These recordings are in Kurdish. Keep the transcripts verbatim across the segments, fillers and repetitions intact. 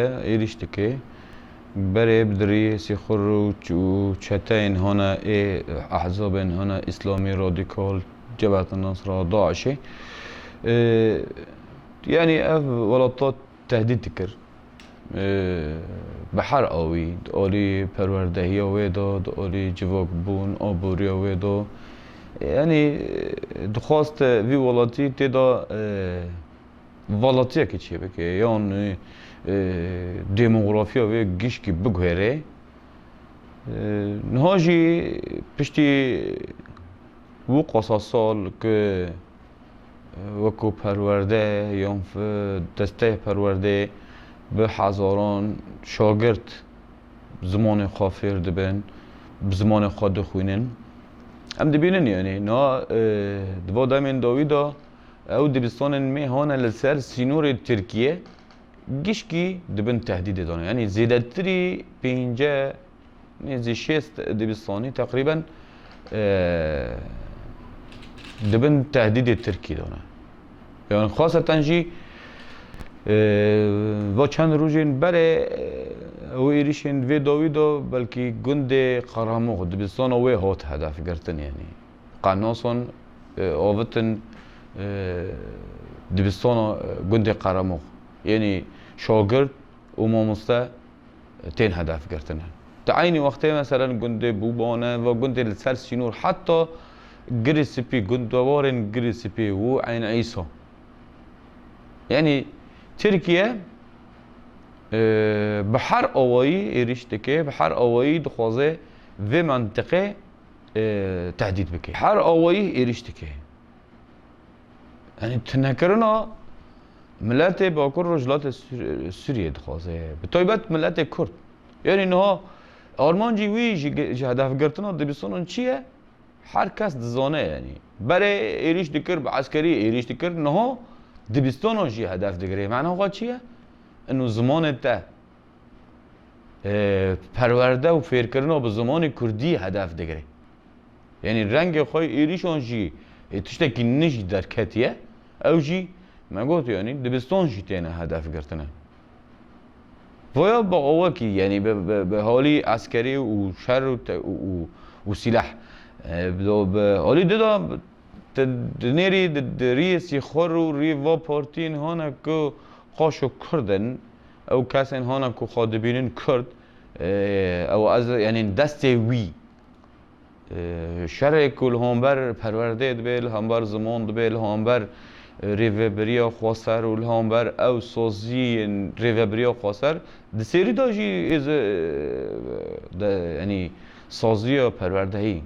êrîş dike. Berê bi diriyê Sîxur û ç-, û çeteyên hane ê ehzabên hane îslamî radîkal, Cebheta Nusra, DAIŞê. E, yanî ev welata tehdît dikir. E, bi her awî, di alî perwerdehiya wê de, di alî civakbûn, aboriya wê de. Yanî, e, dixwast vî welatî tê de, e, velatiyekê çêbike, yan, e, e, demografiya wê gişkî biguhere. E, niha jî piştî wiqasa sal ku, e, wekû perwerde yan f-, desteyê perwerdê bi hezaran şagirt zimanê xwe fêr dibin, bi zimanê xwe dixwînin. Em dibînin, yanî, niha, e, di va demên dawî de ew dibistanên me hane li ser sînorê Tirkiye gişkî dibin tehdîdê de ne. Yanî zêdetirî pênce, nêzî şêst dibistanî teqrîben, e, dibin tehdîdê Tirkî de ne. Yanî xweseten jî, e, va çend rojên berê, e, ew êrîşên vê dawî de belkî gundê Qeremox, dibistana wê hat hedef girtin, yanî. Qenasan, e, avitin, e, dibistana, e, gundê Qeremox. Yanî şagirt û mamoste, e, tên hedef girtine. Di eynî wextê, meselen, gundê Bûbane ve gundê li ser sînor, heta Girê Spî, gundewarên Girê Spî û Eyn Îsa. Yanî Tirkiye, e, bi her awayî êrîş dike, bi her awayî dixwaze vê mentiqê e, tehdît bike. Her awayî êrîş dike. Yanî tunekirina miletê Bakur Rojhilatê Sûr-, Sûriyê dixwaze. Bi taybet miletê Kurd. Yanî niha armancî wî ji ge-, ji hedefgirtina dibistanan çi ye? Her kes dizane yanî. Berê êrîş dikir, bi eskerî êrîş dikir. Niha dibistanan jî hedef digire. Mena xwe çi ye? Ino zimanê te. E, perwerde û fêrkirina bi zimanê kurdî hedef digire. Yanî rengê xwe yê êrîşan jî, e, tiştekî nû jî derketiye. Ew jî, me got, yanî dibistan jî têne hedef girtine. Voya bi awekî, yanî bi, bi, bi halî eskerî û şer û te-, û, û, û sîleh. E, bi, bi halî dida, Di, di nêrî di, di riyê Sîxur û rî va partiyên hane ku qaşo Kurd in, ew kesên hane ku xwe dibînin Kurd, e, ew ez, yanî destê wî, e, şerê ku li hember perwerdeyê dibe, li hember ziman dibe, li hember, e, rêvebiriya xweser û li hember ew saziyên rêvebiriya xweser, di sêrî de jî êz, e, de, yanî saziya perwerdehî.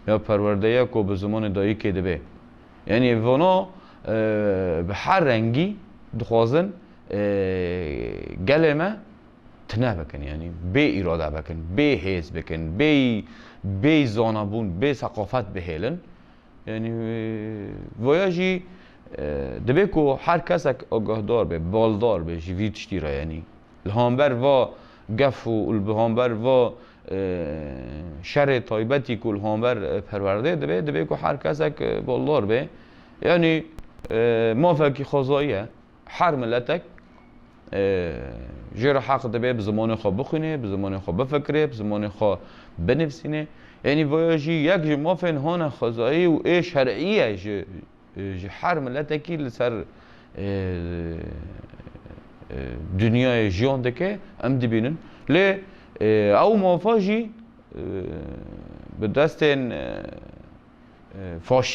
Ya perwerdeya ku bi zimanê dayikê dibe. Yanî vana, e, bi her rengî dixwazin, e, gelê me tune bikin, yanî bê îrade bikin, bê hêz bikin, bê, bê zanabûn, bê seqafet bihêlin. Yanî, e, vaya jî, e, dibe ku her kesek agahdar be, baldar be ji vî tiştî re, yanî li hember va gef û li hember va e, şerê taybetî ku li hember, e, perwerdeyê dibe, dibe ku her kesek, e, baldar be. Yanî, e, mafekî xwezayî ye. Her miletek, e, jê re heq dibe bi zimanê xwe bixwîne, bi zimanê xwe bifikire, bi zimanê xwe binivîsîne. Yanî vaya jî yek ji mafên hane xwezayî û ê şer'î ye ji e, ji her miletekî li ser, e, e, dinyayê jiyan dike, em dibînin. Lê, e, ew mafa jî, e, bi destên, e, e, faşîst